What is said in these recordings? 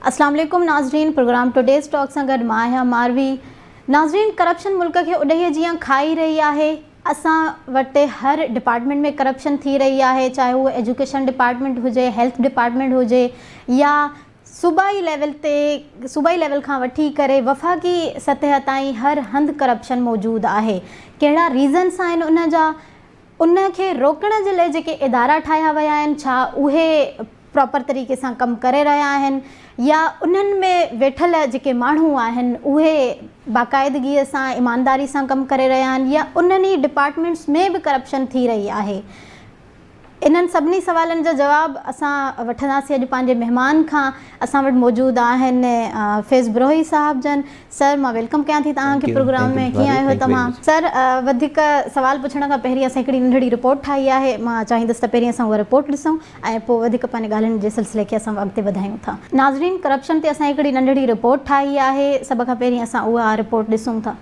اسلام عليڪم ناظرين پروگرام ٽوڊيز ٽاڪ سان گڏ مان آهيان ماروي ناظرين ڪرپشن ملڪ کي اڏهي جيان کائي رهي آهي اسان وٽ هر ڊپارٽمينٽ ۾ ڪرپشن ٿي رهي آهي چاهي اهو ايجوڪيشن ڊپارٽمينٽ هجي هيلٿ ڊپارٽمينٽ هجي يا صوبائي ليول تي صوبائي ليول کان وٺي ڪري وفاقي سطح تائين هر هنڌ ڪرپشن موجود آهي ڪهڙا ريزنس آهن ان جا ان کي روڪڻ جي لاء جيڪي ادارا ٺاهيا ويا آهن ڇا اهي پراپر طريقي سان ڪم ڪري رهيا آهن يا انهن ۾ ويٺل جيڪي ماڻهو آهن اهي باقاعدگي سان ايمانداري سان ڪم ڪري رهيا آهن يا انهن ئي ڊپارٽمينٽس ۾ به ڪرپشن ٿي رهي آهي انهن سڀني سوالن جا جواب اسان وٺنداسين اڄ پنهنجي مهمان کان. اسان وٽ موجود آهن فيض بروهي صاحب جن. سر مان welcome ڪيان ٿي توهان کي پروگرام ۾ ڪيئن آهيو توهان؟ سر وڌيڪ سوال پڇڻ کان پهرين اسان هڪڙي ننڍڙي رپورٽ ٺاهي آهي مان چاهيندس ته پهرين اسان اها رپورٽ ڏسون ۽ پوء وڌيڪ پنهنجي ڳالهين جي سلسلي کي اسان اڳتي وڌايون ٿا. ناظرين ڪرپشن تي اسان هڪڙي ننڍڙي رپورٽ ٺاهي آهي سڀ کان پهرين اسان اها رپورٽ ڏسون ٿا.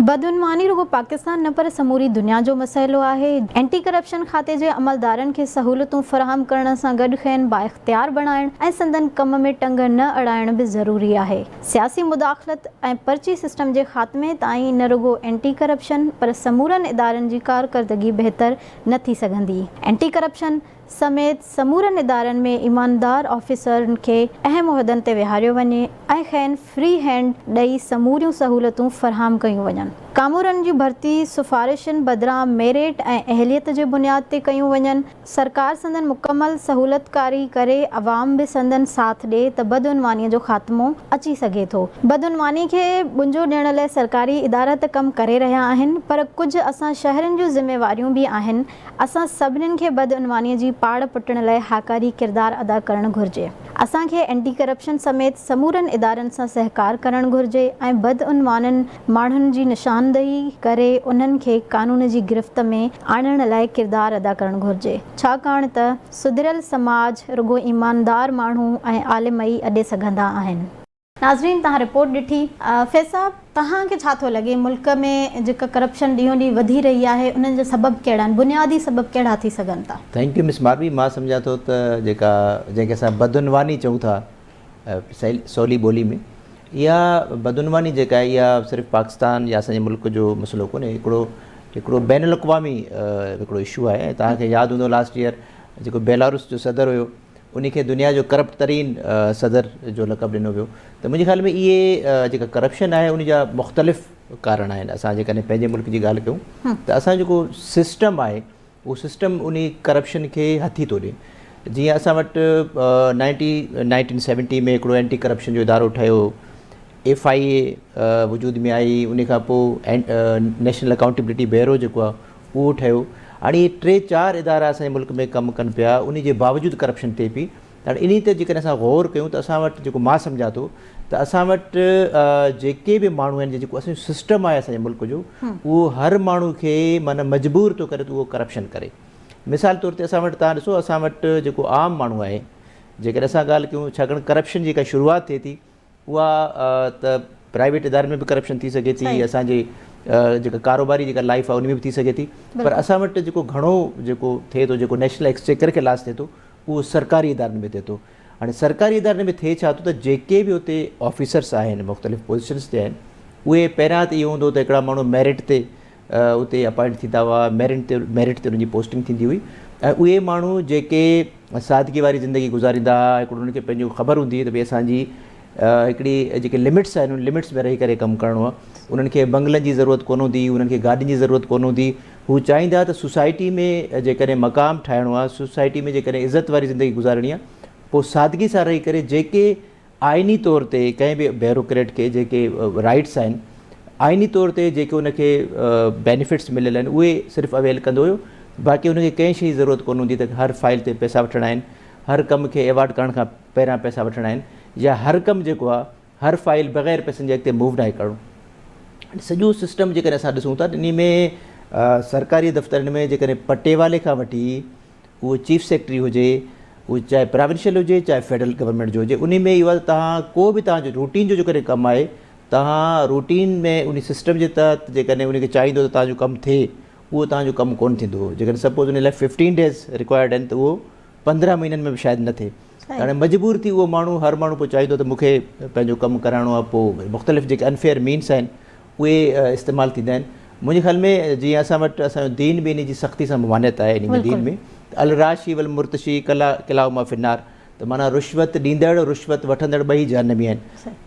بدعنواني رڳو پاڪستان نه پر سموري دنيا جو مسئلو آهي، اينٽي ڪرپشن کاتي جي عملدارن کي سهولتون فراهم ڪرڻ سان گڏ کين بااختيار بڻائڻ ۽ سندن ڪم ۾ ٽنگ نه اڙائڻ به ضروري آهي، سياسي مداخلت ۽ پرچي سسٽم جي خاتمي تائين نه رڳو اينٽي ڪرپشن پر سمورن ادارن جي ڪارڪردگي بهتر نه ٿي سگهندي، اينٽي ڪرپشن سميت سمورن ادارن ۾ ايماندار آفيسرن کي اهم عهدن تي ويهاريو وڃي ۽ کين فري هينڊ ڏئي سموريون سهولتون فراهم ڪيون وڃن. ڪامورن جون ڀرتي سفارشن بدران ميرٽ ۽ اهليت جي بنياد تي ڪيون وڃن. سرڪار سندن مڪمل سهولتڪاري ڪري عوام به سندن ساٿ ڏي ته بدعنواني جو خاتمو اچي سگهي ٿو. بدعنواني کي ٻنجو ڏيڻ لاء سرڪاري ادارا ته ڪم ڪري رهيا آهن پر ڪجهه اسان شهرين جون ذميواريون به آهن اسان سڀنين کي بدعنواني جي پاڙ پٽڻ لاء هاڪاري ڪردار ادا ڪرڻ گهرجي. اسان کي اينٽي ڪرپشن سميت سمورن ادارن سان سهڪار ڪرڻ گهرجي ۽ بدعنوانن ماڻهن جي نشاندهي ڪري انهن کي قانون جي گرفت ۾ آڻڻ لاء ڪردار ادا ڪرڻ گهرجي. ڇاڪاڻ ته سڌريل سماج رڳو ايماندار ماڻهو ۽ عالم ئي اڏي سگهندا آهن. ناظرين توهان رپورٽ ڏٺي. فيض صاحب توهان کي ڇا ٿو لڳي ملڪ ۾ جيڪا ڪرپشن ڏينهون ڏينهن وڌي رهي آهي انهن جا سبب ڪهڙا آهن بنيادي سبب ڪهڙا ٿي سگهن ٿا؟ Thank you مس ماروي مان سمجهان ٿو ته جيڪا جنهن کي اسان بدعنواني چئون ٿا سولي ٻولي ۾ اها بدعنواني جيڪا آهي اها صرف پاڪستان يا اسان جي ملڪ جو مسئلو ڪونهي هڪڙو هڪڙو بين الاقوامي هڪڙو اشو آهي توهان کي ياد هوندو لاسٽ ايئر جيڪو بيلاروس جو صدر هيو انهي کي دنيا جو ڪرپٽ ترين صدر جو لقب ڏنو ويو ته منهنجي خيال ۾ اهي جيڪا ڪرپشن آهي ان جا مختلف ڪارڻ آهن اسان جيڪڏهن پنهنجي ملڪ جي ڳالهه ڪيون ته اسان جيڪو سسٽم آهي اهو سسٽم انهي ڪرپشن کي هٿي ٿو ڏي جيئن اسان وٽ نائنٽي نائنٽين سيونٽي ۾ هڪڙو اينٽي ڪرپشن جو ادارو ٺهيو ايف I اي وجود ۾ آئي ان کان پوء نيشنل اڪائونٽيبلٽي بيورو جيڪو آهي اهو ٺهيو. هاڻي اهي ٽي چار ادارا اسان جي ملڪ ۾ ڪم ڪن پيا انهي جي باوجود ڪرپشن ٿئي پئي ته هاڻي انهي تي جيڪڏهن اسان غور ڪيون ته اسان وٽ جيڪو مان سمجهان ٿو ته اسان وٽ جيڪي به ماڻهو آهن جيڪو اسان جو سسٽم آهي اسان جي ملڪ جو اهو هر ماڻهو کي معنيٰ مجبور ٿو ڪري ته اهو ڪرپشن ڪري مثال طور تي اسان وٽ تهان ڏسو اسان وٽ جيڪو عام ماڻهو آهي جيڪڏهن اسان ڳالهه ڪيون ڇاڪاڻ ڪرپشن جي جيڪا شروعات ٿئي ٿي اها ته پرائيويٽ ادارن ۾ به ڪرپشن ٿي سگهي ٿي اسان جي جيڪا ڪاروباري جيڪا لائف آهي ان ۾ به ٿي سگهي ٿي پر اسان وٽ جيڪو گهڻو جيڪو ٿئي ٿو جيڪو نيشنل ايڪسچيڪر کي لاس ٿئي ٿو اهو سرڪاري ادارن ۾ ٿئي ٿو هاڻي سرڪاري ادارن ۾ ٿئي ڇا ٿو ته جيڪي به اتي آفيسرس آهن مختلف پوزيشنس تي آهن اهي پهريان ته اهو هوندو ته هڪڙا ماڻهو ميرٽ تي اتي اپائنٽ ٿيندا هئا، ميرٽ تي ميرٽ تي انهن جي پوسٽنگ ٿيندي هئي ۽ اهي ماڻهو جيڪي سادگي واري زندگي گذاريندا هئا هڪڙو انهن کي پنهنجو خبر هوندي هئي ته ڀئي اسان جي هڪڙي جيڪي لمٽس آهن ان لمٽس ۾ رهي ڪري ڪم ڪرڻو آهي انهن کي بنگلن جي ضرورت ڪونه هوندي هئي انهن کي گاڏين جي ضرورت ڪونه هوندي هو چاهيندا ته سوسائٽي ۾ جيڪڏهن مقام ٺاهڻو آهي سوسائٽي ۾ جيڪڏهن عزت واري زندگي گذارڻي آهي پوء سادگي سان رهي ڪري جيڪي آئيني طور تي ڪنهن به بيوروڪريٽ کي جيڪي رائيٽس آهن آئيني طور تي جيڪي ان کي بينيفٽس مليل آهن اهي صرف اويل ڪندو هيو باقي ان کي ڪنهن شيء جي ضرورت ڪونه هوندي ته هر فائل تي پئسا وٺڻا آهن هر ڪم کي ايوارڊ ڪرڻ کان پهريان پئسا وٺڻا آهن يا هر ڪم جيڪو آهي هر فائل بغير پئسن جي اڳتي موو ناهي ڪرڻو سڄو سسٽم جيڪڏهن اسان ڏسون ٿا ته انهي ۾ سرڪاري دفترن ۾ جيڪڏهن پٽيوالي کان وٺي اهو چيف سيڪريٽري هجي اهو چاهي پراونشل هجي چاهي فيڊرل گورنمينٽ جو هجي انهي ۾ اهو آهي ته توهان ڪو به توهان جو روٽين جو جيڪڏهن ڪم آهي توهان روٽين ۾ انهي سسٽم جي تحت جيڪڏهن انهي کي چاهيندو ته توهان جو ڪم ٿئي اهو توهان جو ڪم ڪونه ٿيندو جيڪڏهن سپوز انهي لاء ففٽين ڊيز رڪوائرڊ آهن ته اهو پندرهن مهينن ۾ به شايد نه ٿئي. هاڻي مجبور ٿي اهو ماڻهو هر ماڻهو پوء چاهيندو ته مون کي پنهنجو ڪم ڪرائڻو آهي پوء مختلف جيڪي انفيئر مينس آهن اهي استعمال ٿيندا آهن. منهنجي خيال ۾ جيئن اسان وٽ اسان جو دين به انهي جي سختي سان ممانعت آهي انهي ۾ دين ۾ ته الراشي والمرتشي ڪلا ڪلاهما في النار ته معنيٰ رشوت ڏيندڙ رشوت وٺندڙ ٻئي جهنمي آهن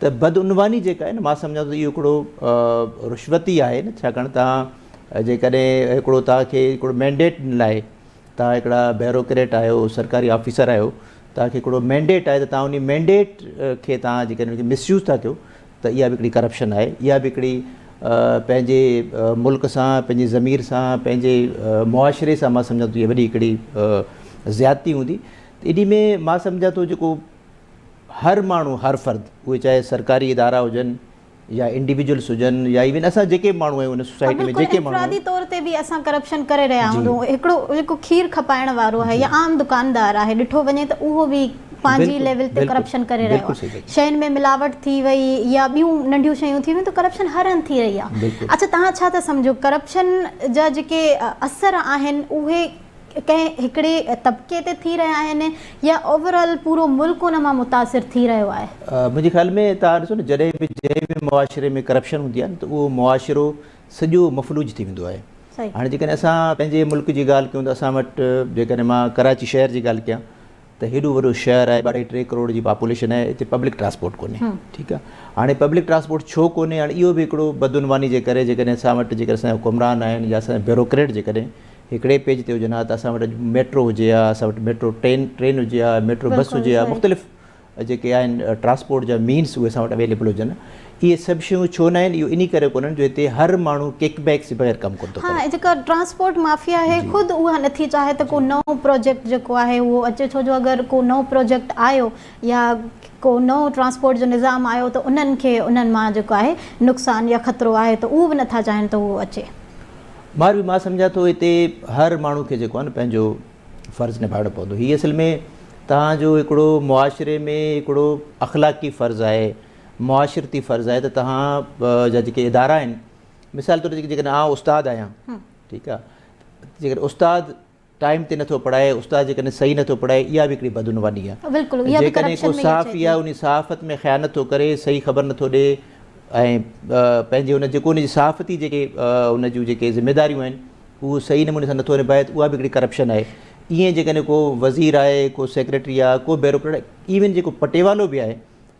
ته بدعنواني جيڪا آهي نه مان سمجهان ٿو ته اهو هڪڙو رشوت ئي آهي نه ڇاڪاڻ توهان جيڪڏهن هڪڙو توهان کي هڪڙو مينڊيٽ ڏنل آهي توهان هڪڙا بيوروڪريٽ آهيو سرڪاري آفيسر آهيو توهان کي هڪڙو مينڊيٽ آهي ته توهان انهي مينڊيٽ کي توهان جيڪڏهن ان کي مس يوز ٿا ڪيو ته اها به هڪڙي ڪرپشن آهي اها به هڪڙي پنهنجي ملڪ سان پنهنجي ضمير سان پنهنجي معاشري سان مان سمجهان ٿو اها وڏي هڪڙي زيادتي هوندي ته انهي ۾ مان سمجهان ٿو جيڪو هر ماڻهو هر فرد اهي چاهي سرڪاري ادارا هجن يا انڊيويجولس هجن يا ايون اسان جيڪي به ماڻهو آهيون ان سوسائٽي ۾ جيڪي ماڻهو انفرادي طور تي به اسان ڪرپشن ڪري رهيا هوندو هڪڙو جيڪو کير کپائڻ وارو آهي يا عام دڪاندار آهي ڏٺو وڃي ته اهو به پنهنجي ليول تي ڪرپشن ڪري رهيو آهي شين ۾ ملاوٽ ٿي وئي يا ٻيون ننڍيون شيون ٿي ويون ته ڪرپشن هر هنڌ ٿي رهي آهي اڇا توهان ڇا ٿا سمجهو ڪرپشن جا جيڪي اثر آهن اهي ڪنهن هڪڙي طبقي تي ٿي رهيا آهن يا اوور آل پورو ملڪ ان مان متاثر ٿي رهيو آهي؟ منهنجي خيال ۾ توهان ڏسو نه جڏهن به جنهن به معاشري ۾ ڪرپشن هوندي آهي نه ته اهو معاشرو سڄو مفلوج ٿي ويندو آهي. هاڻي جيڪڏهن اسان پنهنجي ملڪ جي ڳالهه ڪيون ته اسان وٽ جيڪڏهن مان ڪراچي شهر جي ڳالهه ڪيان ته هيڏو وڏو شهر آهي اڍائي ٽي ڪروڙ جي پاپوليشن آهي هتي پبلڪ ٽرانسپورٽ ڪونهي ٺيڪ آهي هاڻي پبلڪ ٽرانسپورٽ ڇو ڪونهي هاڻي اهو به هڪڙو بدعنواني جي ڪري جيڪڏهن اسان وٽ جيڪڏهن اسان جا حڪمران آهن يا اسان جا بيوروڪريٽ جيڪڏهن هڪڙي پيج تي هجن ها ته اسان وٽ اڄ ميٽرو هجي ها اسان وٽ ميٽرو ٽرين ٽرين هجي ها ميٽرو بس هجي ها مختلف جيڪي آهن ٽرانسپورٽ جا مينس اهي اسان وٽ اويليبل هجن اهي سڀ شيون ڇو نه آهن اهو انهي ڪري ڪونهن جو هتي هر ماڻهو ڪڪ بيڪس بغير ڪم ڪونه ٿو ڪري. ها جيڪا ٽرانسپورٽ مافيا آهي خود اها نٿي چاهي ته ڪو نئون پروجيڪٽ جيڪو آهي اهو اچي ڇو جو اگر ڪو نئون پروجيڪٽ آيو يا ڪو نئون ٽرانسپورٽ جو نظام آيو ته انهن کي انهن مان جيڪو آهي نقصان يا خطرو آهي ته اهو به نٿا چاهين ته اهو اچي. ماروي مان سمجهان ٿو هتي هر ماڻهو کي جيڪو آهي نه پنهنجو فرض نڀائڻو پوندو. هي اصل ۾ توهان جو هڪڙو معاشري ۾ هڪڙو اخلاقي فرض آهي، معاشرتي فرض آهي ته توهان جا جيڪي ادارا آهن مثال طور جيڪڏهن آئون استاد آهيان ٺيڪ آهي جيڪڏهن استاد ٽائيم تي نٿو پڙهائي استاد جيڪڏهن صحيح نٿو پڙهائي اها به هڪڙي بدعنواني آهي جيڪڏهن ڪو صحافي آهي ان صحافت ۾ خيانت ٿو ڪري صحيح خبر نٿو ڏي ۽ پنهنجي ان جيڪو ان جي صحافتي جيڪي ان جون جيڪي ذميداريون آهن اهو صحيح نموني سان نٿو نڀائي ته اها به هڪڙي ڪرپشن آهي. ائين جيڪڏهن ڪو وزير آهي، ڪو سيڪريٽري آهي، ڪو بيوروڪريٽ آهي، ايون جيڪو پٽيوالو به آهي،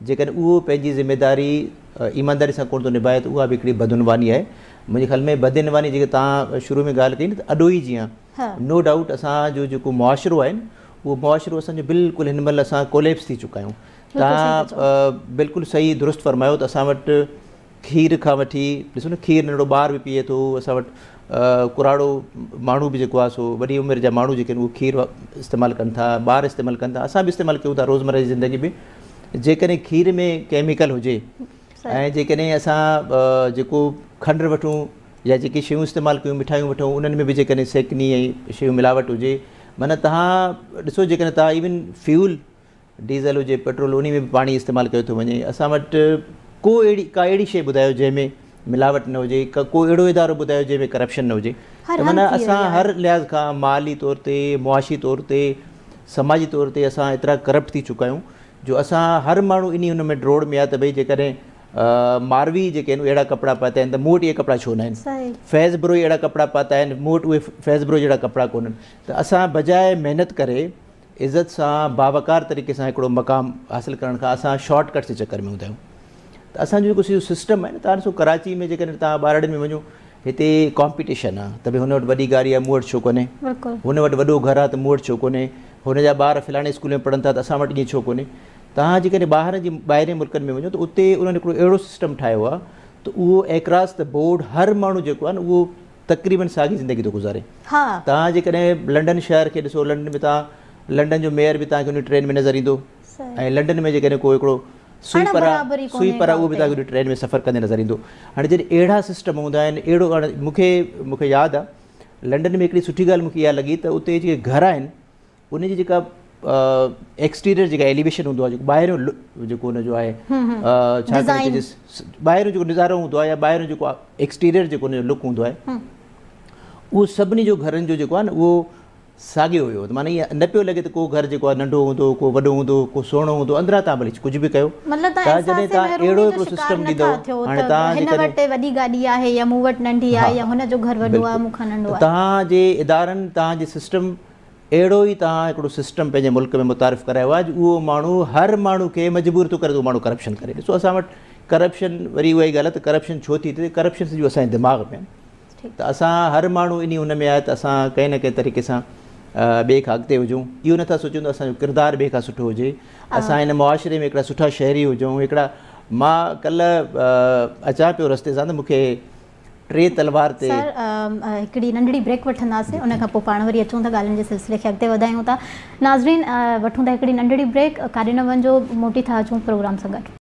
جيڪڏهن اهو پنهنجي ذميداري ايمانداري سان ڪونه ٿو نڀائي ته اها به هڪڙي بدعنواني آهي. منهنجي خيال ۾ بدعنواني جيڪي توهان شروع ۾ ڳالهه ڪئي نه ته اڏوهي جيان نو ڊائوٽ اسان جو جيڪو معاشرو آهي نه اهو معاشرو اسان جو بلڪل هن مهل اسان ڪوليپس ٿي چڪا آهيون. توهان بلڪل صحيح درست فرمايو ته اسان وٽ کير کان وٺي ڏسو نه کير ننڍڙو ٻار به پيئي ٿو اسان وٽ ڪراڙو ماڻهو به جيڪو آهي سو وڏي عمر جا ماڻهو جيڪي آهن اهي کير استعمال ڪن ٿا ٻار استعمال ڪن ٿا اسان به استعمال ڪيون ٿا روزمره جي زندگي ۾ جيڪڏهن کير ۾ ڪيميڪل هجي ۽ جيڪڏهن اسان جيڪو کنڊ وٺون يا جيڪي شيون استعمال ڪيون مٺايون وٺون انهن ۾ به جيڪڏهن سيڪني ۽ شيون ملاوٽ هجي معنيٰ تهان ڏسو جيڪڏهن تهان ايون فيول ڊيزل هجي پيٽرول انهي ۾ به پاڻي استعمال ڪيو ٿو وڃي اسان وٽ ڪو اهڙي ڪا اهڙي شيء ٻڌايو جنهن ۾ ملاوٽ نه هجي ڪو اهڙو ادارو ٻڌايو جنهن ۾ ڪرپشن نه هجي ته معنيٰ اسان هر لحاظ کان مالي طور تي معاشي طور تي سماجي طور تي اسان ايترا ڪرپٽ ٿي چڪا آهيون جو اسان هر ماڻهو انهي ان ۾ ڊوڙ ۾ آهي ته ڀئي جيڪڏهن ماروي جيڪي آهن اهڙا ڪپڙا پاتا آهن ته مون وٽ اهي ڪپڙا ڇو نه آهن فيض بروهي اهڙا ڪپڙا پاتا آهن مون وٽ اهي فيض بروهي جهڙا ڪپڙا ڪونهن ته اسان بجاء محنت ڪري عزت سان باوقار طريقي سان هڪڙو مقام حاصل ڪرڻ کان اسان شارٽ ڪٽس جي چڪر ۾ هوندا آهيون ته اسان جو جيڪو سڄو سسٽم آهي نه تهان ڏسو ڪراچي ۾ جيڪڏهن تهان ٻهراڙين ۾ وڃو هتي ڪامپيٽيشن آهي ته ڀئي هن وٽ وڏي گاڏي آهي مون وٽ ڇو ڪونهي هن وٽ وڏو گهر آهي ته مون وٽ ڇو ڪونهي هن جا ٻار فلاڻي اسڪول ۾ پڙهن ٿا ته اسان وٽ ائين ڇو ڪونهي تهان جيڪڏهن ٻاهر جي ٻاهرين ملڪن ۾ وڃو ته اتي انهن هڪڙو اهڙو سسٽم ٺاهيو آهي ته اهو ايڪراس the board هر ماڻهو جيڪو آهي نه اهو تقريبن ساڳي زندگي ٿو گذاري. توهان جيڪڏهن لنڊن شهر کي ڏسو لنڊن ۾ توهان لنڊن جو ميئر به توهان کي ان ٽرين ۾ نظر ايندو ۽ لنڊن ۾ جيڪڏهن ڪو هڪڙو سوئيپر آهي سوئيپر آهي اهو به توهان کي ان ٽرين ۾ سفر ڪندي نظر ايندو. هاڻي جڏهن اهڙا سسٽم هوندا آهن اهڙو هاڻي مون کي ياد آهي لنڊن ۾ هڪڙي سٺي ڳالهه مون کي اها لڳي ته اتي جيڪي گهر آهن ان جي جيڪا ايڪسٽيريئر جيڪا ايليويشن هوندو آهي جيڪو ٻاهريون جيڪو ان جو آهي ڇا کڻي چئجي ٻاهريون جيڪو نظارو هوندو آهي يا ٻاهريون جيڪو ايڪسٽيريئر جيڪو ان جو لڪ هوندو آهي اهو سڀني جو گهرن جو جيڪو آهي نه اهو ساڳيو هيو ته معنيٰ ائين نه پيو لڳي ته ڪو گهر جيڪو آهي ننڍو هوندو ڪو وڏو هوندو ڪو سهڻو هوندو اندران تان ڀلي ڪجهه به ڪيو مطلب تان تان جڏهن احساس تان محرومي اهڙو جو هڪڙو شڪار سسٽم نه ڏيندو ٿا ٿيو هاڻي ته تان هن جيڪڏهن وٽ وڏي گاڏي آهي يا مون وٽ ننڍي آهي يا ها هن جو گهر وڏو آهي بلڪل مون کان ننڍو ته آهي. توهان جي ادارن توهان جي سسٽم اهڙو ئي توهان هڪڙو سسٽم پنهنجي ملڪ ۾ متعارف ڪرايو آهي جو اهو ماڻهو هر ماڻهو کي مجبور ٿو ڪري ته اهو ماڻهو ڪرپشن ڪري. ڏسو اسان وٽ ڪرپشن وري اها ئي ڳالهه آهي ته ڪرپشن ڇو ٿي ٿئي ڪرپشن سڄو اسان جي دماغ ۾ آهي ته اسان هر ماڻهو انهي ان ۾ آهي ته اسان ڪنهن نه ڪنهن طريقي سان ٻئي کان اڳتي هجون اهو نٿا سوچون ته اسان جو ڪردار ٻئي کان سٺو هجي اسان هن معاشري ۾ هڪڙا سٺا شهري هجون هڪڙا مان ڪلهه اچان پيو رستي سان ته مون کي ٽي تلوار تي. سر هڪڙي ننڍڙي بريڪ وٺنداسين ان کان پوء پاڻ وري اچون ٿا ڳالهين جي سلسلي کي اڳتي وڌايون ٿا ناظرين وٺون ٿا هڪڙي ننڍڙي بريڪ ڪاڏي نه وڃجو موٽي ٿا اچون پروگرام سان گڏ.